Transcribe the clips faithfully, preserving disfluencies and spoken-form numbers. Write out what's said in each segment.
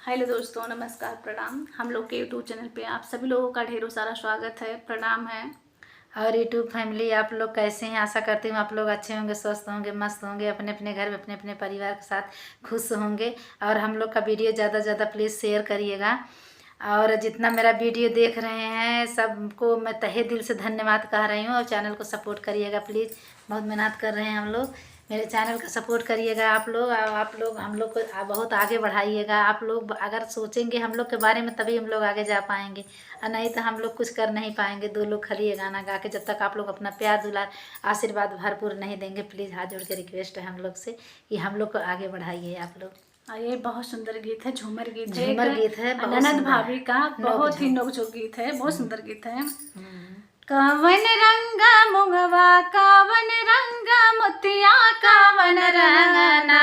हेलो दोस्तों, नमस्कार, प्रणाम। हम लोग के YouTube चैनल पे आप सभी लोगों का ढेरों सारा स्वागत है, प्रणाम है। और YouTube फैमिली, आप लोग कैसे हैं? आशा करती हूँ आप लोग अच्छे होंगे, स्वस्थ होंगे, मस्त होंगे, अपने अपने घर में अपने अपने परिवार के साथ खुश होंगे। और हम लोग का वीडियो ज़्यादा से ज़्यादा प्लीज़ शेयर करिएगा। और जितना मेरा वीडियो देख रहे हैं, सबको मैं तहे दिल से धन्यवाद कह रही हूँ। और चैनल को सपोर्ट करिएगा प्लीज़, बहुत मेहनत कर रहे हैं हम लोग। मेरे चैनल का सपोर्ट करिएगा आप लोग, और आप लोग हम लोग को आ-, बहुत आगे बढ़ाइएगा। आप लोग ब-, अगर सोचेंगे हम लोग के बारे में, तभी हम लोग आगे जा पाएंगे, और नहीं तो हम लोग कुछ कर नहीं पाएंगे। दो लोग खाली ये गाना गा के, जब तक आप लोग अपना प्यार, दुलार, आशीर्वाद भरपूर नहीं देंगे। प्लीज़ हाथ जोड़ के रिक्वेस्ट है हम लोग से कि हम लोग को आगे बढ़ाइए आप लोग। आ, ये बहुत सुंदर गीत है, झूमर गीत है, झूमर एक गीत है, बहुत ननद सुंदर। भाभी का नोक बहुत ही झोंक। नोकझोंक गीत है, बहुत हम्म। सुंदर गीत है। हम्म। कवन रंग मुंगवा, कवन रंग मोतिया, कवन रंगना,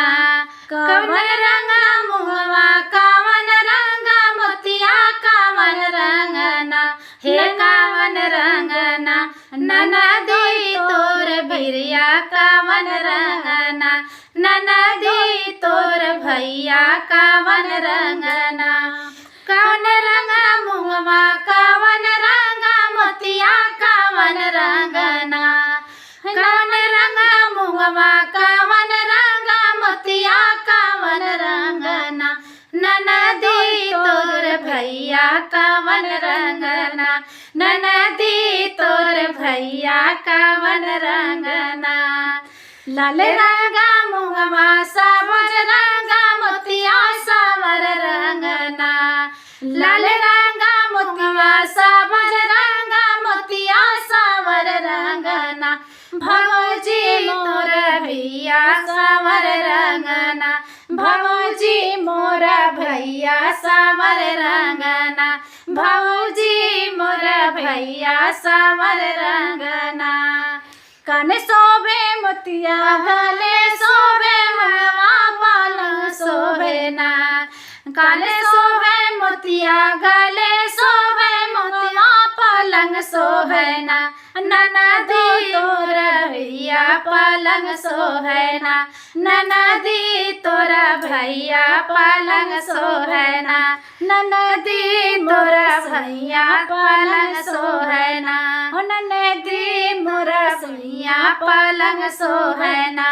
कवन रंग मुंगवा, कवन रंग मोतिया, कवन रंगना, हे कवन रंगना, ननदी तोर बिरिया, कवन रंगना, ननदी तोर भैया, कवन रंगना, कवन रंग मुंगवा, कवन रंग मोतिया, कवन रंगना, कवन रंग मुंगवा, कवन रंग मोतिया, कवन रंगना, ननदी तोर भैया, कवन रंगना, ननदी तोर भैया, कवन रंगना। लाल रंगा मुंगवा, सबज रंगा मोतिया, सावर रंगना, लाल रंगा मुंगवा, सबज रंगा मोतिया, सावर रंगना, भौजी मोर भैया, सावर रंगना, भौजी मोर भैया, सावर रंगना, भौजी मोर भैया, सावर रंगना। कान शोभे मोतिया, गले शोभे मुंगवा, पलंग शोभे ना। कान शोभे मोतिया, गले शोभे मुंगवा, पलंग शोभे ना। ननदी तोर भैया, पलंग शोभे ना। ननदी तोर भैया, पलंग शोभे ना। ननदी मोर सैया पलंग सोहैना, हो ननदी मोर सैया पलंग सोहैना।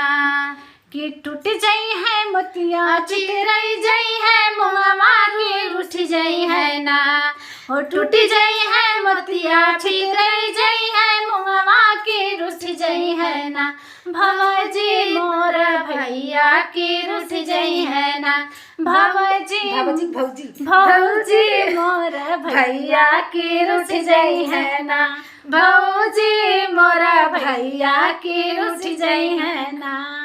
कि टूट जइहैं मोतिया, चितरई जइहैं मुंगवा, कि रूठ जइहैं ना। हो टूट जइहैं मोतिया, चितरई जइहैं मुंगवा, कि रूठ जइहैं ना। भौजी मोर भैया, कि रूठ जइहैं ना। भौजी, भौजी, भौजी। भौजी मोर भैया, कि रूठ जइहैं ना। भौजी मोर भैया, कि रूठ जइहैं ना।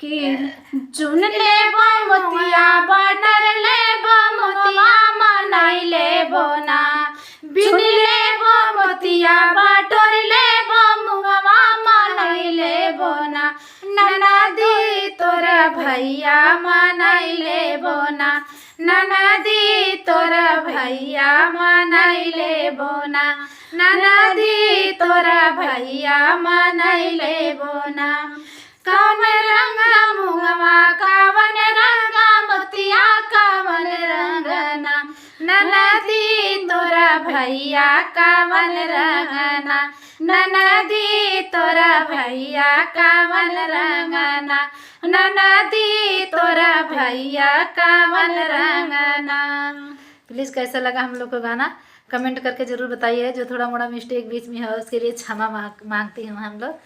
कि चुन लेबो मोतिया, बटर लेबो मोतिया, मनई लेबो ना। बिन लेबो मोतिया, बटोर लेबो मुंगवा, मनई लेबो ना। ननदी तोर भैया, मनई लेबो ना। ननदी तोर भैया, मनई लेबो ना। ननदी तोर भैया, मनई लेबो ना। कवन रंग मुंगवा, कवन रंग मोतिया, कवन रंग ना। ननदी तोर भैया, कवन रंग ना। ननदी तोर भैया, कवन रंग ना। ननदी तोर भैया, कवन रंग ना। प्लीज, कैसा लगा हम लोग को गाना, कमेंट करके जरूर बताइए। जो थोड़ा मोड़ा मिस्टेक बीच में हो, उसके लिए क्षमा मांग-, मांगती हूँ हम लोग।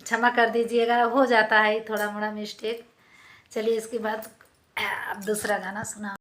क्षमा कर दीजिएगा, हो जाता है थोड़ा मोड़ा मिस्टेक। चलिए, इसके बाद अब दूसरा गाना सुना।